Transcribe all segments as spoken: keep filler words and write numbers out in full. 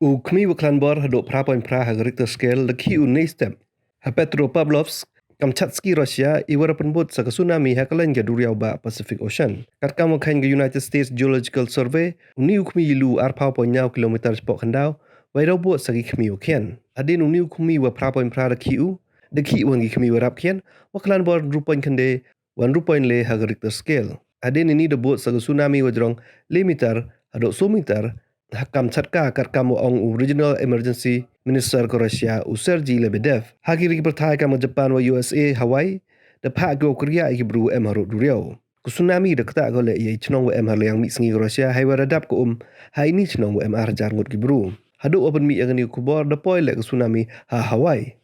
U khmi wa khlan bor hadooh phra point phra ha ka Richter scale da khih u nei step ha Petropavlovsk, kam chat ski Russia, i wa da pynbud sa ka tsunami ha ka lain ka duriaw bah Pacific Ocean. Katkam wa kheiñ ka United States Geological Survey, u ni u khmi i lu arphaw point ñiaw kilometer chapoh khyndaw, wei da bud sa ki khmi wa khian. Hadien u ni u khmi wa phra point phra da khih u, da khih wan ki khmi wa rap khian, wa khlan bor ynru point khyndai, wan ynru point le ha ka Richter scale. Hadien ini da bud sa ka tsunami wa jrong le meter hadooh soo meter, ha kam chatka, katkam wa ong u Regional Emergency Minister ka Russia, u Sergei Lebedev. Ha ki ri ki pyrthai kam ka Japan wa U S A, Hawaii, da phah ki wow kyrriah ya ki bru em harud duriaw. Ka tsunami da ktah ko le ya i chnong wa em ha liang mih sngi ka Russia, hei wa da dap ka um ha ini chnong wa em ar hajar ngut ki bru. Hadooh wa pynmih ya kani ka khubor, da poi le ka tsunami ha Hawaii.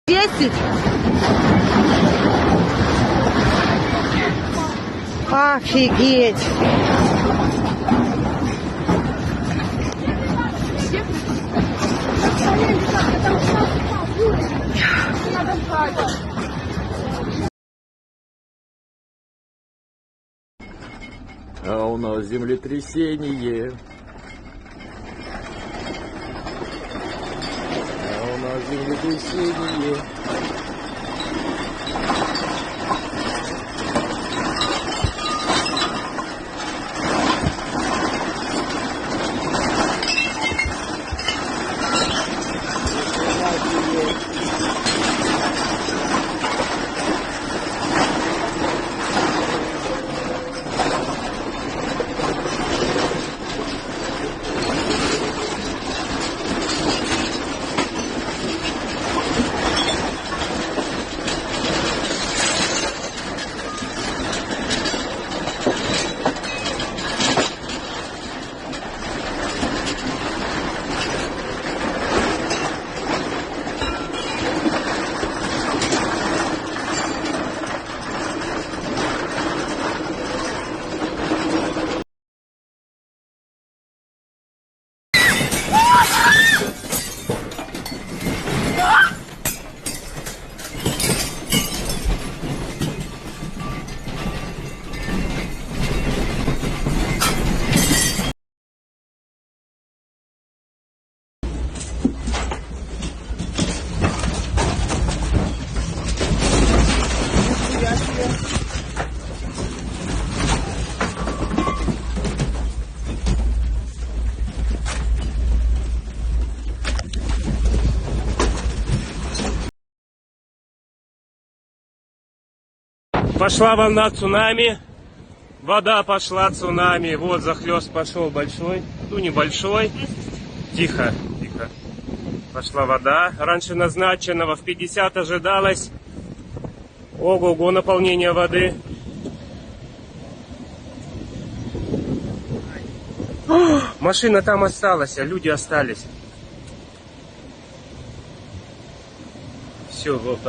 Десять. Офигеть. А у нас землетрясение. А у нас землетрясение. Пошла волна цунами. Вода пошла цунами. Вот захлёст пошёл большой. Ну, небольшой. Тихо, тихо. Пошла вода. Раньше назначенного в пятьдесят ожидалось. Ого-го, наполнение воды. Машина там осталась, а люди остались. Всё, вот,